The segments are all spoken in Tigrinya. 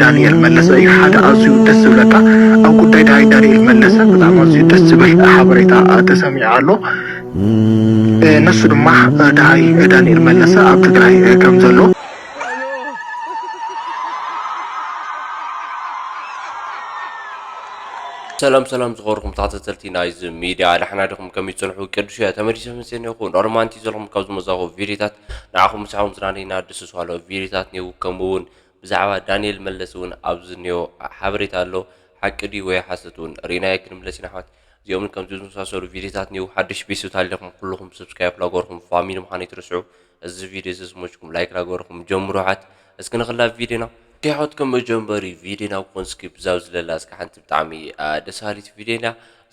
ዳንኤል መለሰ እዩ ሓደ ኣዝዩ ደስ ዝብለካ። ኣብ ጉዳይ ደሃይ ዳንኤል መለሰ ብጣዕሚ ኣዝዩ ደስ ዝብል ሓበሬታ ተሰሚዑ ኣሎ። ነሱ ድማ ደሃይ ዳንኤል መለሰ ኣብ ትግራይ ከም ዘሎ። ሰላም ሰላም ዝኸበርኩም ተኸታተልቲ ናይዚ ሚድያ፣ ዳሕና ዲኹም? ከመይ ትጸንሑ? ቅዱስ እየ፣ ተመሊሰ መጽየ እኒአኹ። ኖርማንቲ ዘለኹም ካብ ዝመዛኹ ቪድዮታት ንዓኹም ምሳኹም ዝናነይና ደስ ዝባሃሉ ቪድዮታት እኒአው። ከምኡ እውን ብዛዕባ ዳንኤል መለስ እውን ኣብዚ እኒኦ ሓበሬታ ኣሎ። ሓቂ ድዩ ወይ ሓሰት እውን ርኢናዮ ክንምለስ ኢና ኣሕዋት። እዚኦምን ከምዚ ዝመሳሰሉ ቪድዮታት እኒአው። ሓድሽ ቤተሰብ ተሃሊኹም ኩልኹም ሰብስክራይብ ላገበርኩም ፋሚሊ ምዃን ኣይትርስዑ። እዚ ቪድዮ እዚ ዝመችኩም ላይክ ላገበርኩም ጀምሩ ኣሕዋት። እስኪ ንኽላ ቪድዮና ከይሓወት ከም መጀመሪ ቪድዮና ክኾን እስኪ ብዛው ዝለላ እስኪ ሓንቲ ብጣዕሚ ደስ ሃሊት ቪድዮና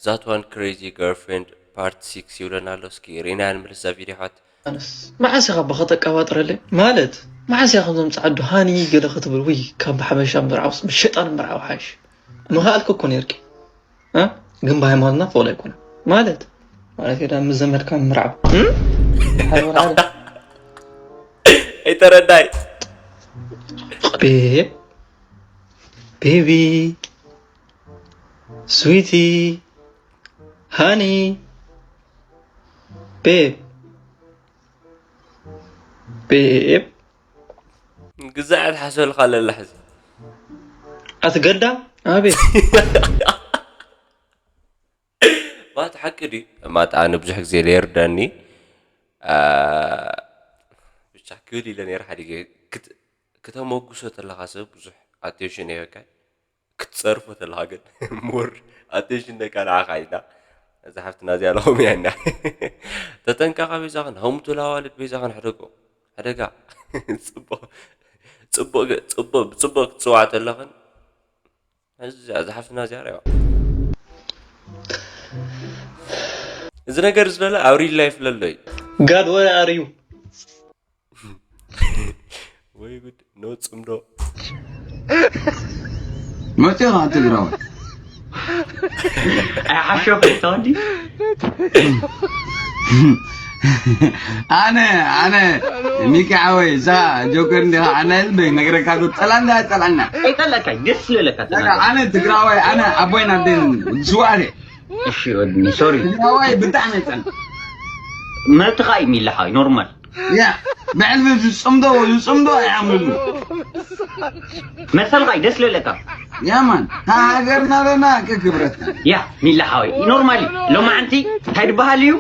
ዛት ዋን ክሬዚ ገርልፍሬንድ ፓርት ሲክስ ይብለና ኣሎ። እስኪ ሪና ንመለስ እዛ ቪድዮ ኣሕዋት። ኣነስ መዓስ ኢኻ ኣባኻ ተቀባጥረለይ? ማለት መዓስ ኢኻ ከምዞም ጸዓዱ ሃኒ ገለ ክትብል ውይ ካብ ሓበሻ ምርዓውስ ምስ ሸጣን ምርዓው ሓይሽ። ምኽኣልኪ እኮ ነይርኪ። እ ግን ብሃይማኖትና ፍቕዶ ኣይኮነን። ማለት ማለት ዳ ምስ ዘመድካ ምርዓው። እም? ሓደ ወላ ሓደ። ኣይተረዳይ ቤብ ቤቢ ስዊቲ ሃኒ ቤብ ቤብ ግዛዕ ትሓስበልካ ኣለላ ሕዚ ኣቲ ገዳ ኣቤት ማት ሓቂ ድዩ ማት ኣነ ብዙሕ ግዜ ለየርዳኒ ብቻ ክብል ኢለ ነይረ ሓደ ግዜ ክት- ክተመጉሶ ተለካ ሰብ ብዙሕ ኣቴንሽን የበካ ክትጸርፎ ተለካ ግን ሞር ኣቴንሽን ነካ ንዓኻ ኢና እዛ ሓፍትና እዚኣ ለኹም እያ እና ተጠንቀቃ ቤዛኽን ሃው ምትላዋልድ ቤዛኽን ሕደጎ ሕደጋ ጽቡቅ ጽቡቅ ጽቡቅ ብጽቡቅ ክትጽዋዕ ተለኽን እዚ እዛ ሓፍትና እዚኣ ሪዋ እዚ ነገር ዝለለ ኣብ ሪል ላይፍ ለሎ እዩ God where are you? ወይ ጉድ ኖ ጽምዶ መፂኻ ትግራዋይ ኣይሓሸኹ ተወዲ ኣነ ኣነ ሚኪ ሓወይ እዛ ጆከር እንዲኻ ኣነ ህዝበይ ነግረካ ዶ ፀላንዳ ፀላና ኣይጠለካ ደስ ይለካ ኣነ ትግራዋይ ኣነ ኣቦይን ኣደን ዝዋእደ እሺ ወድኒ ሶሪ ትግራዋይ ብጣዕሚ ፀን መብትኻ እዩ ሚላ ሓወይ ኖርማል ያ ብዕልሚ ዝፅምዶ ዝፅምዶ ኣይዓምሉ መሰልካ እዩ ደስ ለለካ ያማን ሃገርና ለና ክክብረትና ያ ሚላ ሓወይ ኖርማል እዩ ሎማዓንቲ እንታይ ዝበሃል እዩ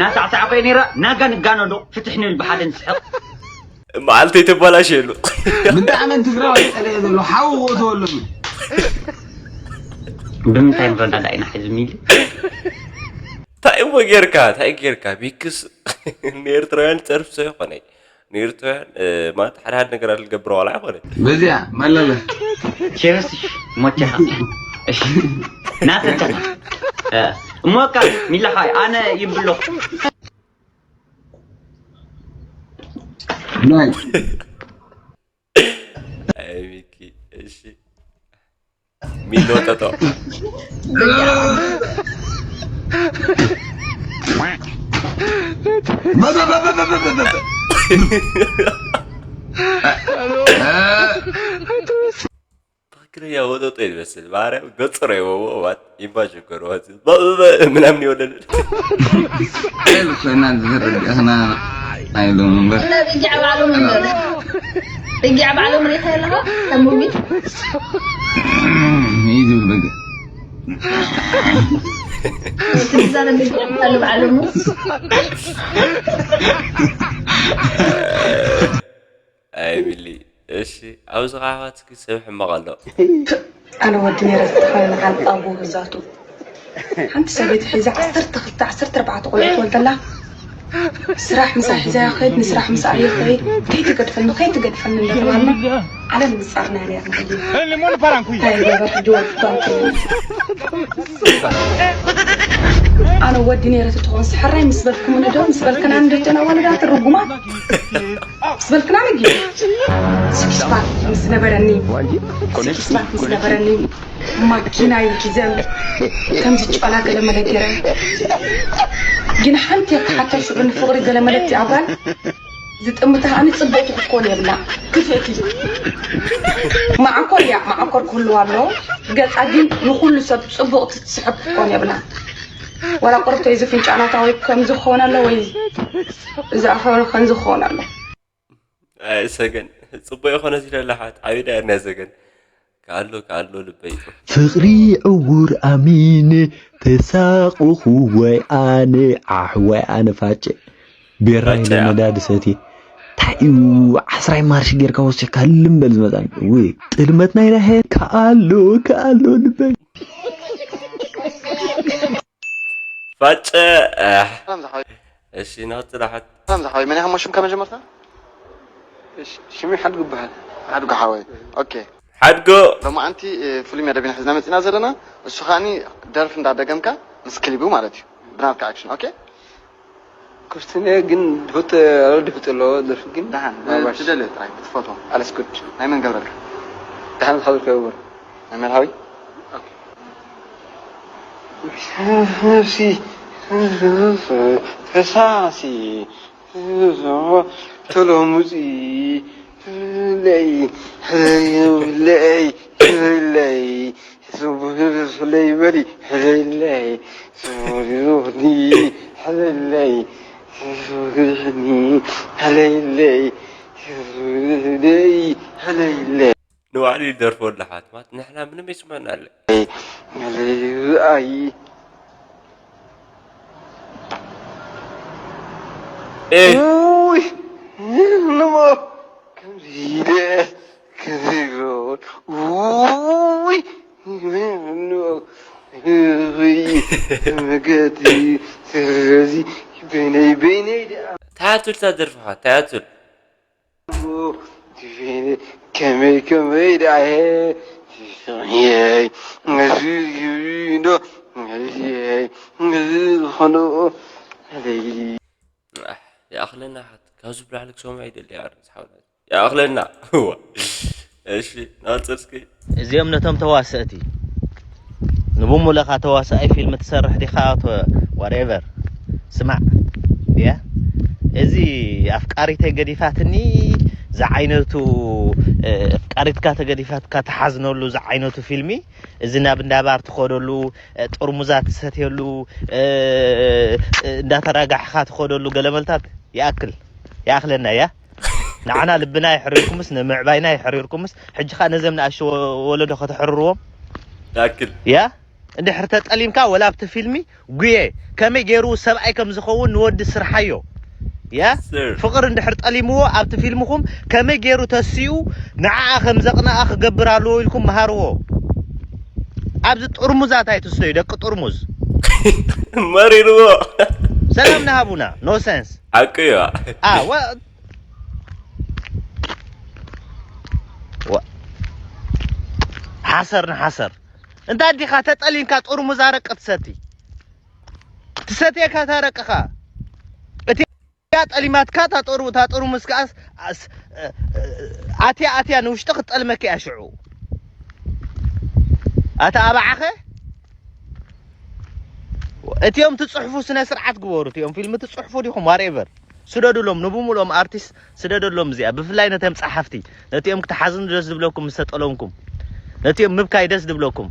ናሳዕሳዕኮ ነራ ናጋ ንጋነዶ ፍትሕ ንብል ብሓደ ንስሕቕ መዓልተይ ተባላሸሉ ብጣዕሚ ትግራዋይ ፀለየ ዘሎ ሓው ክእትወሉ ብምንታይ ንረዳዳ ኢና ሕዚ ሚሊ እንታይ እሞ ጌርካ እንታይ ጌርካ ቢክስ ንኤርትራውያን ፀርፊ ሰው ይኮነ ንኤርትራውያን ማለት ሓደ ሓደ ነገር ኣልገብረ ዋላ ኣይኮነ በዚያ መለለ ቸርስ ሞቸኻ እሺ ናተተኻ እሞካ ሚላኻ ኣነ ይብሎ ናይ ኣይ ሚኪ እሺ ሚሎ ጠጦ ትክክለኛ ወጠጦ ይመስል ማርያም ገፅሮ ይወዎ ዋት ኢማጅን ገርዋት ምናምን ይወለድ ኮይና ዝርድእኽና ኣይሎም እምበር እና ብጊዕ ባዕሎም እምበር ብጊዕ ባዕሎም ሪኸ ኣለኻ ተሙሚ ይዝብል በገ ትዛረብ ብጊዕ ባዕሎም ባዕሎም ኣይ ቢሊ እሺ ኣብዚ ኸዓ ኣሕዋትኪ ሰብ ሕማቕ ኣሎ ኣነ ወዲ ነይረ ተተኻለ ንዓል ኣቦ ግዛቱ ሓንቲ ሰበይቲ ሒዛ ዓሰርተ ክልተ ዓሰርተ ኣርባዕተ ቆልዑ ትወልደላ ስራሕ ምሳይ ሒዛ ይኸይድ ንስራሕ ምሳኣ ይኸይድ ከይትገድፈኒ ከይትገድፈኒ እንዳተባልና ዓለም ምፃርና ነርና እንታይ ገበር ሕጂ ወዲ ጓል ኣነ ወዲ ነይረ ትትኾን ስሕራይ ምስ በልኩምኒ ዶ ምስ በልክና ንደጀና ወለዳት ርጉማት ምስ በልክና ነጊ ስክስፓክ ምስ ነበረኒ ስክስፓክ ምስ ነበረኒ ማኪናይ ሒዘን ከምዚ ጨላ ገለመለ ገይረን ግን ሓንቲ ክሓታ ሽዑ ንፍቕሪ ገለመለት እያ ጓል ዝጥምታ ከዓኒ ጽብቕቲ ክትኮን የብላ። ክፍእቲ። መዓኮር እያ፣ መዓኮር ክህልዋ ኣለዎ። ገጻ ግን ንኹሉ ሰብ ጽቡቕቲ ትስሕብ ክትኮን የብላ። ዋላ ቁርብተይ እዚ ፍንጫ ናታ ወይ ከምዚ ክኸውን ኣሎ ወይ እዚ ኣኸበረ ከምዚ ክኸውን ኣሎ። ኣይ ሰገን፣ ጽቡቕ ይኾነ እዚ ለላሓት ዓቢ ዳርና ሰገን። ካሎ ካሎ ልበይ ፍቕሪ ዕውር ኣሚነ ተሳቕኹ ወይ ኣነ ዓሕ ወይ ኣነ ፋጨ ቤራ ፋጨ ኢለ እያ። ነዳዲ ሰትየ እንታይ እዩ ዓስራይ ማርሽ ጌርካ ወሲኽካ ልምበል ዝመፃኒ ወይ ጥልመት ናይ ራሄ ከኣሎ ከኣሎ ልበይ ፋጨ ኣሕ፣ ሰላም ዝሓወይ እሺ ናትላሓት ሰላም ዝሓወይ መን ኢኻ ሽምካ መጀመርታ ሽመይ ሓድጉ ይበሃል። ሓድጉ ሓወይ ኦኬ ሓድጎ ሎማዓንቲ ፍልም እያ ደቢና ሒዝና መፂና ዘለና እሱ ከዓኒ ደርፊ እንዳደገምካ ምስ ክሊቡ ማለት እዩ ብናትካ ኣክሽን ኦኬ ኩስትነ ግን ድፍጥ ድፍጥ ኣሎ ደርፊ ግን ደሓን ማባሽ ትደልዮ ጥራይ ብትፈትዎ ኣለስኩድ ናይ መን ገብረልካ ደሓን ዝሓዘልካ ይበር ናይ መርሃዊ ነፍሲ ፈሳሲ ተሎሙፂ ለይ ለይ ለይ ለይ በሊ ለይ ለይ ለይ ለይ ንባዕሉ ይደርፎ ኣለሓት ማለት ንሕና ምንም ይስመና ኣለ ኣይ ኤ ውይ ንሞ ከምዚ ኢለ ከዘይብሎ ውይ ንሞ መገዲ ስለዚ በይነይ በይነይ ደኣ ታያቱል ታደርፍኻ ታያቱል ከመይ ከመይ ደኣ ዝኾነ ይኣኽለና ሓት ካብዚ ብላዕሊ ክሰምዖ ይደሊ ኣረ ዝሓውላት ይኣኽለና እዋ እሺ ናፅር እስኪ እዚኦም ነቶም ተዋሰእቲ ንብሙለኻ ተዋሳኣይ ፊልም ትሰርሕ ዲኻ whatever ስማዕ ያ እዚ ኣፍቃሪተይ ገዲፋትኒ ዝዓይነቱ ኣፍቃሪትካ ተገዲፋትካ ተሓዝነሉ ዝዓይነቱ ፊልሚ እዚ ናብ እንዳባር ትኸደሉ ጥርሙዛ ትሰትየሉ እንዳተራጋሕኻ ትኸደሉ ገለመልታት ይኣክል ይኣኽለና እያ ንዓና ልብና ይሕሪርኩምስ ንምዕባይና ይሕሪርኩምስ ሕጂ ኸኣ ነዘም ንኣሽ ወለዶ ከተሕርርዎም ይኣክል ያ እንድሕር ተጠሊምካ ወላ ኣብቲ ፊልሚ ጉየ ከመይ ገይሩ ሰብኣይ ከም ዝኸውን ንወዲ ስርሓዮ ያ ስር ፍቕር እንድሕር ጠሊምዎ ኣብቲ ፊልምኹም ከመይ ገይሩ ተሲኡ ንዓኣ ከም ዘቕንኣ ክገብር ኣለዎ ኢልኩም መሃርዎ ኣብዚ ጥርሙዛት ኣይትስተዩ ደቂ ጥርሙዝ መሪርዎ ሰላም ንሃቡና no sense ሓቂ እዩ a wa wa ሓሰር ንሓሰር እንታይ ዲኻ ተጠሊምካ ጥርሙዝ ኣረቂ ትሰቲ ትሰትየካ ታረቅኻ እቲያ ጠሊማትካ ታጠርሙዝ ከኣስ ኣትያ ኣትያ ንውሽጢ ክትጠልመኪ እያ ሽዑ ኣታ ኣባዓኸ እቲኦም ትፅሕፉ ስነ ስርዓት ግበሩ እቲኦም ፊልም ትፅሕፉ ዲኹም whatever ስደዱሎም ንብሙሎም ኣርቲስት ስደደሎም እዚኣ ብፍላይ ነተም ፀሓፍቲ ነቲኦም ክትሓዝኑ ደስ ዝብለኩም ምስ ተጠለምኩም ነቲኦም ምብካይ ደስ ዝብለኩም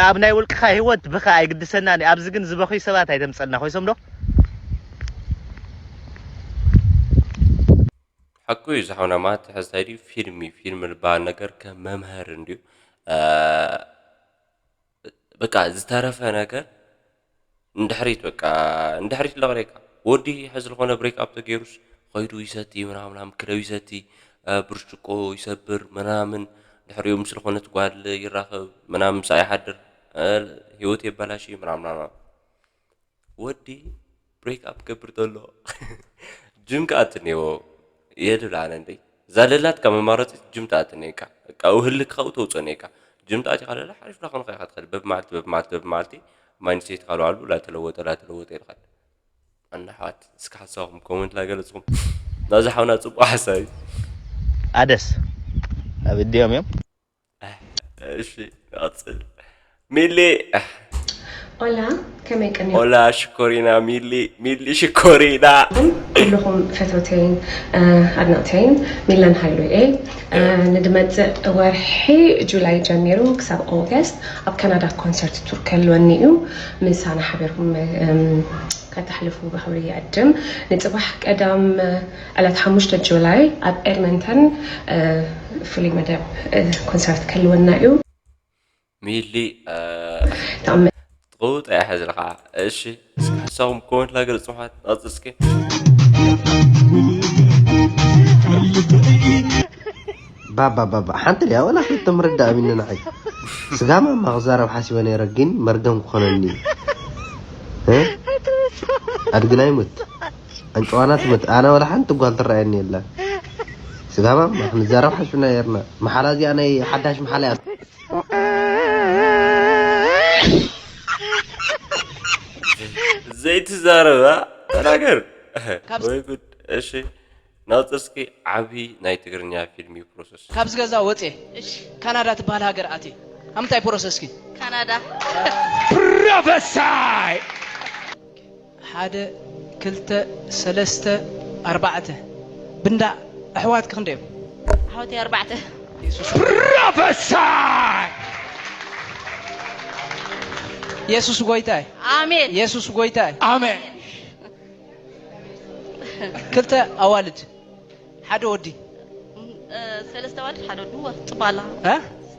ኣብ ናይ ውልቅኻ ህይወት ብኻ ኣይግድሰናን ኣብዚ ግን ዝበኽዩ ሰባት ኣይተምፀልና ኮይሶም ዶ ሓቁ እዩ ዝሓውና ማለት ሕዝታይ ድዩ ፊልም እዩ ፊልም ዝበሃል ነገር ከም መምሃሪ እንድዩ በቃ ዝተረፈ ነገር እንድሕሪት በቃ እንድሕሪት ለቕሬካ ወዲ ሕዚ ዝኾነ break up ተገይሩስ ኸይዱ ይሰቲ ምናምናም ክለው ይሰቲ ብርጭቆ ይሰብር ምናምን ድሕሪኡ ምስ ዝኾነት ጓል ይራኸብ ምናምን ምሳ ይሓድር ህይወት የበላሽ ምናምናም ወዲ break up ክገብር ዘሎ ጅም ከኣት እኒዎ የድብል ኣነ እንደይ እዛ ለላትካ መማረፂ ጅም ተኣት እኒካ ካብኡ ህልክ ካብኡ ተውፅኦ እኒካ ጅም ተኣቲካ ለላ ሓሪፍ ዳኾንካ ኢካ ትኸድ በብመዓልቲ በብመዓልቲ በብመዓልቲ mindset ካ ለዋሉ ላተለወጠ ላተለወጠ ይልኸድ ኣና ኣሕዋት እስኪ ሓሳብኩም comment ላገለፅኩም ናዚ ሓውና ፅቡቅ ሓሳብ እዩ ኣደስ ኣብ እዲኦም እዮም እሺ ቀፅል ሚሊ ኦላ፣ ከመይ ቀኒ ኦላ ሽኮሪና ሚሊ ሚሊ ሽኮሪና ኩልኹም ፈተውተይን ኣድናቕተይን። ሚለን ሃይሉ እየ። ንድመፅእ ወርሒ ጁላይ ጀሚሩ ክሳብ ኦገስት ኣብ ካናዳ ኮንሰርት ቱር ከልወኒ እዩ። ምሳና ሓቢርኩም ከተሕልፉ ብክብሪ ይዕድም። ንፅባሕ ቀዳም ዕለት ሓሙሽተ ጁላይ ኣብ ኤድመንተን ፍሉይ መደብ ኮንሰርት ከልወና እዩ። ሚሊ ተኣመ ትቕውጥ እያ ሕዚ ከዓ። እሺ፣ እስኪ ሓሳኹም ኮመንት ላገለ ፅሑፋት ናውፅ እስኪ። ባባ ባባ ሓንቲ ድያ ወላ ክልተ ምርዳእ ኣሚኒ ንዓይ። ስጋ ማማ ክዛረብ ሓሲበ ነይረ ግን መርገም ክኾነኒ እዩ። እ? ኣድግና ይሙት ኣንጭዋና ትሙት ኣነ ወላ ሓንቲ ጓል ትረኣየኒ የላ። ስጋ ማማ ክንዛረብ ሓስብና ነርና። መሓላ እዚኣ ናይ ሓዳሽ መሓላ እያ። ዘይትዛረባ ተናገር። ወይ ጉድ። እሺ ናውፀ እስኪ ዓብዪ ናይ ትግርኛ ፊልም እዩ ፕሮሰስ። ካብዚ ገዛ ወፅየ ካናዳ ትበሃል ሃገር ኣትየ። ኣብ ምንታይ ፕሮሰስ እስኪ? ካናዳ ፕሮፈሳይ ሓደ ክልተ ሰለስተ ኣርባዕተ ብንዳ ኣሕዋትኪ ክንደይ እዮም? ኣሕዋተይ ኣርባዕተ ፕሮፈሳይ የሱስ ጎይታይ ኣሜን የሱስ ጎይታይ ኣሜን ክልተ ኣዋልድ ሓደ ወዲ ሰለስተ ኣዋልድ ሓደ ወዲ ዋ ፅባላ እ?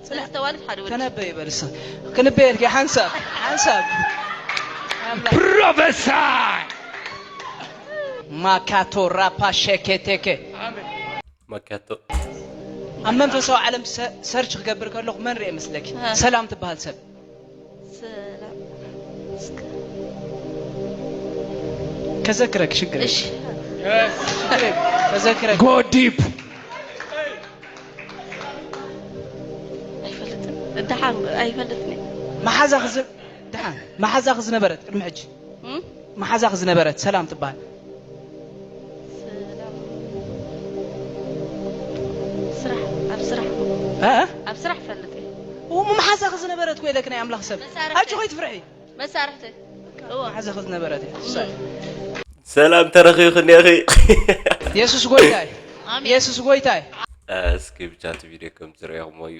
ሰለስተ ኣዋልድ ሓደ ወዲ ተነበይ በልስ ክንበየልኪ ሓንሳብ ሓንሳብ ፕሮፈሳይ ማካቶ ራፓ ሸኬቴኬ ማካቶ ኣብ መንፈሳዊ ዓለም ሰ- ሰርች ክገብር ከለኹ መን ርኤ መስለኪ? ሰላም ትበሃል ሰብ ሰላም እስከ ከዘክረክ ሽግር እሺ ከዘክረክ ጎዲፕ ኣይፈልጥን ደሓን ኣይፈልጥን መሓዛኺ ዝ- ደሓን መሓዛኺ ዝነበረት ቅድሚ ሕጂ እም? መሓዛኺ ዝነበረት ሰላም ትበሃል ሰላም ስራሕ ኣብ ስራሕ እ? ኣብ ስራሕ ፈልጥ እየ እሞ መሓዛኺ ዝነበረት ኮ ኢለክ ናይ ኣምላኽ ሰብ መሳርሒ። ኣጆኺ ትፍርሒ መሳርሕቲ እዎ መሓዛኺ ዝነበረት እያ ሰላም ተረኺብክኒ ኢኺ። የሱስ ጎይታይ ኣሜን የሱስ ጎይታይ እስኪ ብቻ እቲ ቪድዮ ከም ዝረኹሞ እዩ።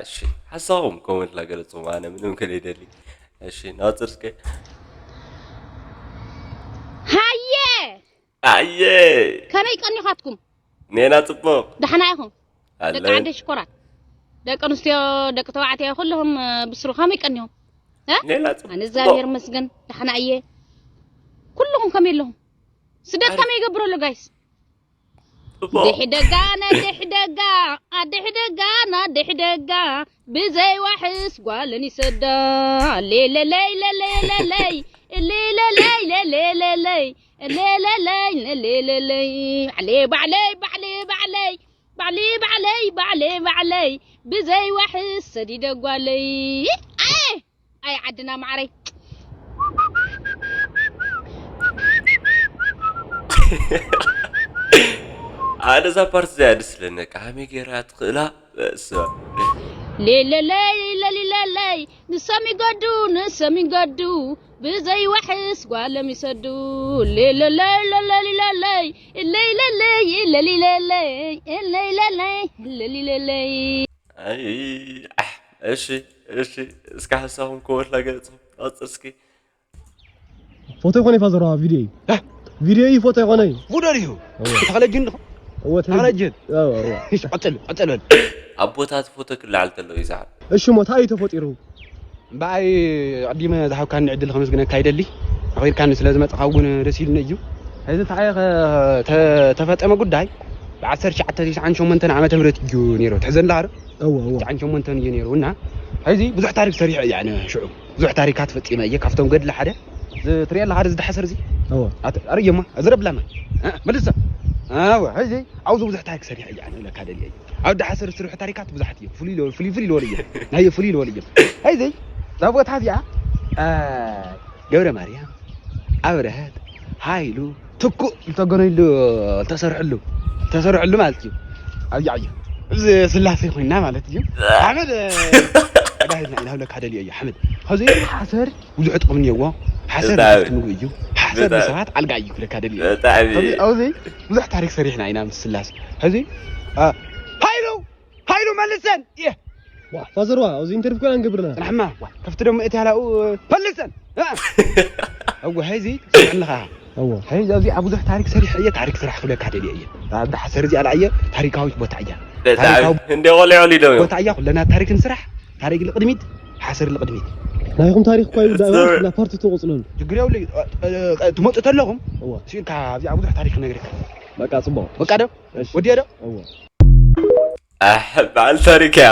እሺ ሓሳኹም ኮመንት ላገለፅኹም ኣነ ምንም ከለ ይደሊ። እሺ ናፅር እስከ ሃየ ኣየ ከመይ ቀኒኻትኩም? ኔና ፅቡቕ ደሕና ኢኹም? ደቂ ኣለን ዓደይ ሽኮራት፣ ደቂ ኣንስትዮ፣ ደቂ ተባዕትዮ ኩልኹም ብስሩ ከመይ ቀኒኹም? ኔና ኣነ ፅቡቕ እግዚኣብሔር መስገን ደሕና እየ። ኩልኹም ከመይ ኣለኹም? ስደት ከመይ ይገብር ኣሎ ጋይስ? ፅቡቕ ድሕደጋ ነድሕደጋ ኣድሕደጋ ናድሕደጋ ብዘይዋሕስ ጓልን ይሰዳ ሌለለይ ለለለለይ ሌለለይ ለለለለይ ሌለለይ ለለለይ ባዕሌ ባዕለይ ባዕሌ ባዕለይ ባዕሊ ባዕለይ ባዕሌ ባዕለይ ብዘይዋሕስ ሰዲደ ጓለይ ኣየ ኣይ ዓድና ማዕረይ ኣነ እዛ ፓርት እዚኣ ደስ ለነ ቃሚ ገይራ ትኽእላ እሳ ሌለለይ ለሊለለይ ንሶም ይገዱ ንሶም ይገዱ ብዘይዋሕስ ጓሎም ይሰዱ ሌለለይ ለለሊለለይ እለይለለይ እለሊለለይ እለይለለይ እለሊለለይ ኣይ ኣሕ፣ እሺ እሺ እስከ ሓሳኹም ኮመንት ላገለጽኹም ኣጽር እስኪ ፎቶ ይኾነ ይፋዘሮ ቪዲዮ እዩ ቪዲዮ እዩ ፎቶ ይኾነ እዩ ቡደር እዩ ተኽለጅን እወ ተኽለጅን እወ እወ እሺ ቀጽል ቀጽል በል ኣቦታት ፎቶ ክለዓል ተሎ እዩ ዝዓብ እሺ ሞ እንታይ እዩ ተፈጢሩ እምበኣይ ኣቐዲመ ዝሃብካኒ ዕድል ከመስግነካ ይደሊ ኣኺርካኒ ስለ ዝመጽኻ እውን ደስ ኢልኒ እዩ እዚ እንታይ ተፈጸመ ጉዳይ ብ1998 ዓመተ ምህረት እዩ ነይሩ ትሕዘኒ ኣለኻ ዶ እወ እወ 98 እዩ ነይሩ እና ሕዚ ብዙሕ ታሪክ ሰሪሐ እየ ኣነ ሽዑ ብዙሕ ታሪካት ፈጺመ እየ ካብቶም ገድሊ ሓደ ትሪኦ ኣለኻ ዶ ዝደሓሰር እዚ እወ ኣርየማ እዚ ረብላማ መልሳ ኣወ ሕዚ ኣብዚ ብዙሕ ታሪክ ሰሪሐ እየ ኣነ እብለካ ደልየ እየ ኣብ ደሓሰር ዝስርሑ ታሪካት ብዙሓት እዮም ፍሉይ ፍሉይ ፍሉይ ልበሉ እዮም ናይ ፍሉይ ልበሉ እዮም ሕዚ እዛ ቦታ እዚኣ ገብረ ማርያም ኣብረሀት ሃይሉ ትኩእ ዝተገነሉ ዝተሰርሐሉ ዝተሰርሐሉ ማለት እዩ ኣብያ ዓየ እዚ ስላሴ ኮይና ማለት እዩ ሓመድ ዳሂልና ኢና ክብለካ ደልዮ እዩ ሓመድ። ኸዚ ሓሰር ብዙሕ ጥቕሚ እኒኦዎ። ሓሰር ብጣዕሚ። ንሰባት ምግቢ እዩ። ሓሰር ብጣዕሚ። ንሰባት ኣልጋ እዩ ክብለካ ደልዮ እዩ። ብጣዕሚ። ኸዚ ኣብዚ ብዙሕ ታሪክ ሰሪሕና ኢና ምስ ስላሴ። ኸዚ፣ አ፣ ሃይሉ! ሃይሉ መልሰን! እየ! ዋ፣ ፋዘር ዋ፣ ኣብዚ ኢንተርቪው ኮና ንገብርና። ጽናሕማ፣ ዋ፣ ከፍቲ ደሞ እቲ ያላኡ፣ መልሰን! አ! እወ፣ ኸዚ፣ ጽንዕልኻ። እወ። ኸዚ ኣብዚ ኣብ ብዙሕ ታሪክ ሰሪሕ እየ፣ ታሪክ ስራሕ ክብለካ ደልዮ እየ። ኣብ ሓሰር እዚኣ ለኣየ ታሪካዊት ቦታ እያ። ብጣዕሚ። ታሪካዊ እንደ ቆልዑ ሊዶም እዮም። ቦታ እያ፣ ኩለና ታሪክ ንስራሕ። ታሪክ ልቕድሚት፣ ሓሰር ልቕድሚት። ናይኹም ታሪክ እኳ ይውዳእ እሱ እያ፣ ላ ፓርቲ ትቕጽለሉ። ችግር የብሉ። እ፣ እ፣ እ፣ ትመጡ ተለኹም፣ እዋ። ሲልካ ኣብዚኣ ብዙሕ ታሪክ ክነግረካ። በቃ ጽቡቕ። በቃ ዶ? እሺ። ወዲያ ዶ? እዋ። ኣሕ፣ በዓል ታሪክ እያ።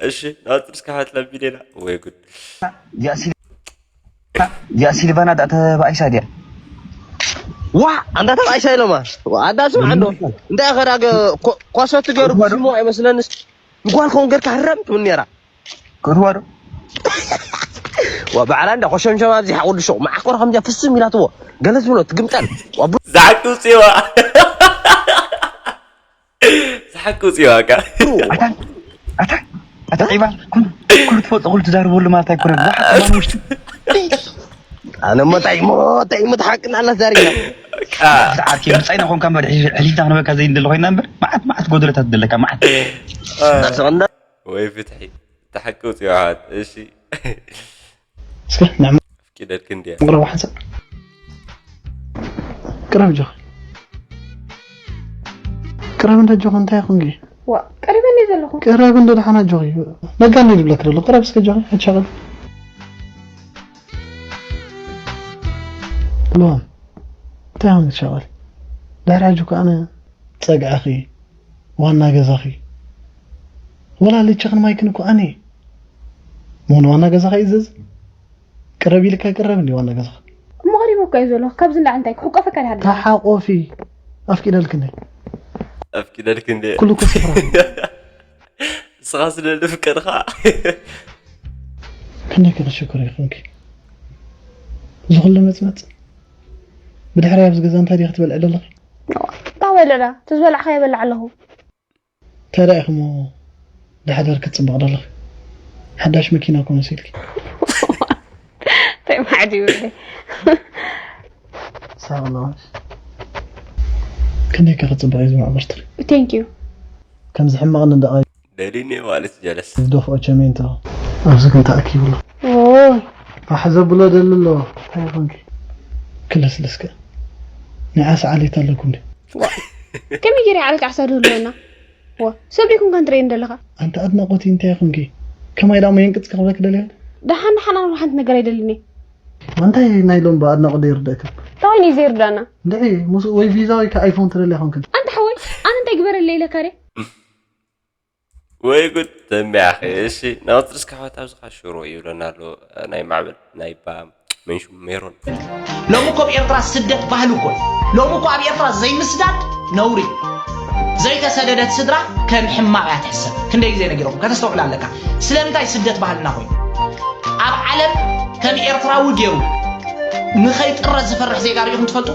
እሺ፣ ናብ ጥርስካ ሓት ለቢድ ኢና። ወይ ጉድ። እዚኣ ሲል-፣ እዚኣ ሲልቫና ዳ ተባኢሳ ድያ? ዋ፣ ኣንዳ ተባኢሳ ኢሎማ። ዋ፣ ኣንዳ ስምዓ እንዶ። እንታይ ኢኻ ዳ ገ-፣ ኮ-፣ ኳሶት ገሩ ክትዋ ዶ? ስሙ ኣይመስለንስ። ንጓል ከውን ገርካ ህረም ትብል ነይራ። ክትዋ ዶ? ዋ፣ በዓላ እንዳ ኮሸምሸም ኣብዚ ሓቁ ድሾ። መዓኮር ከምዚኣ ፍስም ኢላትዎ። ገለ ትብሎ ትግምጠል። ዋ፣ ቡ-፣ ዝሓቂ ውፅእዋ። ዝሓቂ ውፅእዋ፣ እካ። ኣታ፣ ኣታ፣ ኣታ ዒባ፣ ኩሉ፣ ኩሉ ትፈልጦ፣ ኩሉ ትዛረበሉ ማለት ኣይኮነን። ዝሓቂ ማን ውሽጢ? ኣነ እሞ እንታይ እሞ፣ እንታይ እሞ ትሓቅና ኣላ ዛሪና። እካ። ብዓርኪ ብጻይ ናኾንካ እምበር፣ ሕዚ፣ ሕሊፍና ክንበካ ዘይንደሊ ኮይና እምበር፣ መዓት፣ መዓት ጎደለታት ዘለካ፣ መዓት። እ። ዳስቕ እንዳ- ወይ ፍትሒ። ዝሓቂ ውፅእዋ፣ ኣሕዋት። እሺ። እስከ ንዕማ- ኣፍቂደልኪ እንድየ። ቅረብ ሓንሳእ። ቅረብ ጆኺ። ቅረብ እንዳ ጆኺ እንታይ ኮንኪ? ዋ፣ ቀሪበ እንድየ ዘለኹ። ቅረብ እንዳ ደሓና ጆኺ። ነጋ እንድየ ዝብለኪ ዘሎ። ቅረብ እስከ ጆኺ፣ ኣይትሻቐል። ሎ፣ እንታይ ኮንኪ ትሻቐል? ድሕሪ ሕጂ እኮ ኣነ ጸግዕኺ፣ ዋና ገዛኺ። ወላ ልችኽን ማይክን እኮ ኣነ እየ። መሆን ዋና ገዛኺ ይእዘዝ? ቅረብ ኢልካ ይቅረብ እንዲ ዋና ገዛኻ። እሞ ቀሪበ እኮ እዩ ዘለኹ። ካብዚ ንላዕሊ እንታይ ክሕቆፈካ ድሓር? ተሓቆፊ። ኣፍቂደልክኒ። ኣፍቂደልክኒ። ኩሉ እኮ ስፍራ። ንስኻ ስለ ዝፍቀድኻ። ክንደይ ከ ክሽኩር ይኹንኪ? እዚ ኩሉ መጽመጽ። ብድሕሪ ኣብዚ ገዛ እንታይ ዲኺ ክትበልዒ ዘለኺ? ዋ፣ እንታይ በልዕላ? እቲ ዝበላዕኻዮ ይበልዕ ኣለኹ። እንታይ ደኣ ኢኹሞ ድሓዳር ክትጽበቕ ደለኺ? ሓዳሽ መኪና እኮ መሲልኪ። እንታይ ማዕድ ይብለይ? ሳቕ ኣለዋሽ። ክንደይ ከ ክጽበቕ እዩ ዝማዕበርትኺ? Thank you። ከምዚ ሕማቕ ንደቓ ደሊኒ ማለት ጀለስ። ዝደፍኦ ቸሜንቶ ኣብዚ ግን ተኣኪቡ ኣሎ። ኦይ። ፋሕ ዘብሎ ደሊ ኣሎ። እንታይ ይኾንኪ? ክልስልስከ። ናይ ዓሳ ዓሌት ኣለኩም ድዩ? ዋ። ከመይ ገይረ ዓሌት ዓሳ ዝህልወና? ዋ። ሰብ ዲኩም ከ እንትርእየኒ ዘለኻ? ኣንቲ ኣድናቖቲ እንታይ ይኾንኪ? ከማይ ደኣ እሞ የንቅጽኪ ክብለኪ ደልየ። ደሓን ደሓን ኣነ ሓንቲ ነገር ኣይደልን እየ። ኣንታይ ናይ ሎሚ ብኣድናቖት ዘይርደእክን? እንታይ እዩ ዘይርዳና? እንድዒ፣ ምስ ወይ ቪዛ ወይ ከኣ ኣይፎን ትደልያ ኾንክን። ኣንታ ሓወይ፣ ኣነ እንታይ ግበረለይ ኢለካ ድየ? ወይ ጉድ፣ ተንቢያኺ። እሺ፣ ናብቲ እስካብ ኣብዚ ኸዓ ሽሮ ይብለና ኣሎ፣ ናይ ማዕበል፣ ናይ ባ-፣ መንሹ ሜሮን። ሎሚ እኮ ኣብ ኤርትራ ስደት ባህሊ እኮ እዩ። ሎሚ እኮ ኣብ ኤርትራ ዘይምስዳድ ነውሪ። ዘይተሰደደት ስድራ ከም ሕማቕ እያ ትሕሰብ። ክንደይ ግዜ ነጊረኩም፣ ከተስተውዕል ኣለካ። ስለምንታይ ስደት ባህልና ኮይኑ? ኣብ ዓለም ከም ኤርትራዊ ገይሩ ንኸይጥረዝ ዝፈርሕ ዜጋ ርኢኹም ትፈልጡ?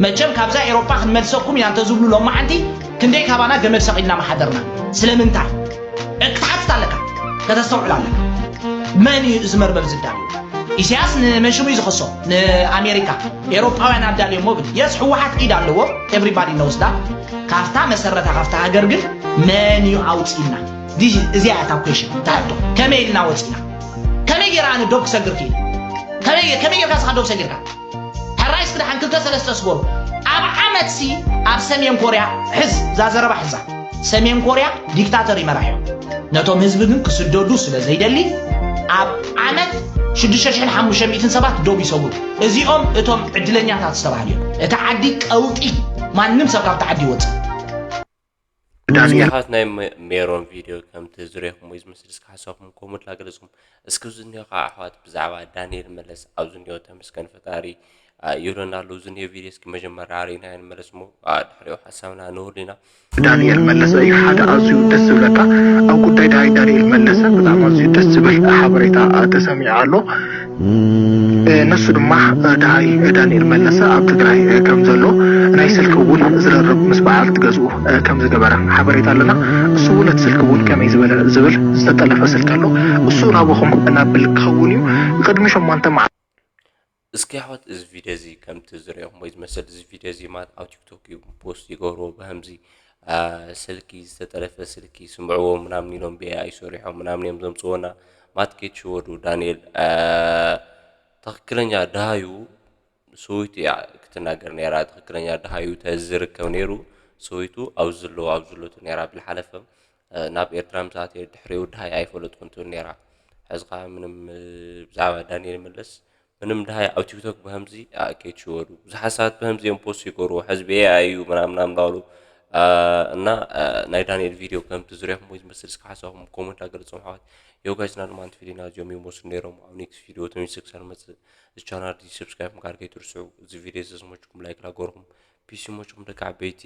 መቸም ካብዛ ኤሮጳ ክንመልሰኩም ኢና እንተዝብሉ ሎማዓንቲ ክንደይ ካባና ገመድ ሰቒልና ምሓደርና። ስለምንታይ? ክትሓትት ኣለካ፣ ከተስተውዕል ኣለካ። መን እዩ እዚ መርበብ ዝዳልዮ? ኢሳያስ ንመን ሽሙ እዩ ዝኸሶ? ንኣሜሪካ። ኤሮጳውያን ኣዳልዮሞ ብል። የስ፣ ህወሓት ኢድ ኣለዎ። Everybody knows that። ካብታ መሰረታ፣ ካብታ ሃገር ግን መን እዩ ኣውጺእና? ዲስ-፣ እዚኣ እያ እታ ኩዌሽን፣ እታ ሕቶ። ከመይ ኢልና ወጺእና? ከመይ ገይረ ኣነ ዶብ ክሰግር ክኢለ? ከመይ፣ ከመይ ጌርካ ንስኻ ዶብ ሰጊርካ? ሕራይ እስኪ ደሓን ክልተ ሰለስተ ስገሩ። ኣብ ዓመትሲ ኣብ ሰሜን ኮርያ፣ ሕዝ፣ እዛ ዘረባ ሕዛ። ሰሜን ኮርያ ዲክታተር እዩ መራሒኦም። ነቶም ህዝቢ ግን ክስደዱ ስለ ዘይደሊ፣ ኣብ ዓመት ሽዱሽተ ሽሕን ሓሙሽተ ሚእትን ሰባት ዶብ ይሰጉሩ። እዚኦም እቶም ዕድለኛታት ዝተባህሉ እዮም። እታ ዓዲ ቀውጢ፣ ማንም ሰብ ካብታ ዓዲ ይወጽእ። ዳንኤል። ብዙሓት ናይ ሜ-፣ ሜሮን ቪድዮ ከምቲ ዝረኹም ወይ ዝመስል እስከ ሓሳብኩም ኮመንት ላገለጽኩም። እስኪ እዚ እኒኦ ከዓ ኣሕዋት ብዛዕባ ዳንኤል መለስ ኣብዚ እኒኦ ተመስገን ፈጣሪ ይብለና ኣሎ። እዚ ኒኦ ቪድዮ እስኪ መጀመርያ ርኢና ንመለስ እሞ ድሕሪኡ ሓሳብና ንህሉ ኢና። ዳንኤል መለሰ እዩ ሓደ ኣዝዩ ደስ ዝብለካ ኣብ ጉዳይ ደሃይ ዳንኤል መለሰ ብጣዕሚ ኣዝዩ ደስ ዝብል ሓበሬታ ተሰሚዑ ኣሎ። ንሱ ድማ ደሃይ ዳንኤል መለሰ ኣብ ትግራይ ከም ዘሎ ናይ ስልኪ እውን ዝርርብ ምስ በዓልቲ ገዝኡ ከም ዝገበረ ሓበሬታ ኣለና። እሱ እውን እቲ ስልኪ እውን ከመይ ዝበለ ዝብል ዝተጠለፈ ስልኪ ኣሎ። እሱ ናባኹም እናብል ክኸውን እዩ። ቅድሚ ሸሞንተ መዓልቲ እስኪ ኣሕዋት እዚ ቪድዮ እዚ ከምቲ ዝሪኦኹሞ ዝመስል እዚ ቪድዮ እዚ ማለት ኣብ ቲክቶክ እዩ ፖስት ይገብርዎ ብከምዚ ስልኪ ዝተጠለፈ ስልኪ ስምዕዎ ምናምን ኢሎም ብኤኣይ ሰሪሖም ምናምን እዮም ዘምፅዎና። ማት ከይትሽወዱ ዳንኤል ትኽክለኛ ደሃዩ ሰበይቱ እያ ክትናገር ነይራ። ትኽክለኛ ደሃዩ ተዝርከብ ነይሩ ሰበይቱ ኣብዚ ኣለዎ ኣብዚ ኣለቶ ነይራ ብልሓለፈ ናብ ኤርትራ ምስ ኣተየ ድሕሪኡ ደሃይ ኣይፈለጥኩን ትብል ነይራ። ሕዚ ከዓ ምንም ብዛዕባ ዳንኤል መለስ ምንም ደሃይ ኣብ ቲክቶክ ብከምዚ ከይትሽወዱ ብዙሓት ሰባት ብከምዚ እዮም ፖስት ይገብሩ ሕዚ ብኤኣይ እዩ ምናምን ምናምን እንዳበሉ እና ናይ ዳንኤል ቪድዮ ከምቲ ዝሪኦኹም ወይ ዝመስል እስከ ሓሳብኩም ኮመንት ኣገለፅኩም ኣሕዋት። ዮጋይስና ድማ ንቲ ቪድዮና እዚኦም ይመስሉ ነይሮም። ኣብ ኔክስት ቪድዮ ተመልሰ ክሳብ ንመፅእ እዚ ቻናል እዚ ሰብስክራይብ ምግባር ከይትርስዑ። እዚ ቪድዮ እዚ ዝመችኩም ላይክ ላገርኩም ፒስ ይመችኩም ደቂ ዓበይቲ።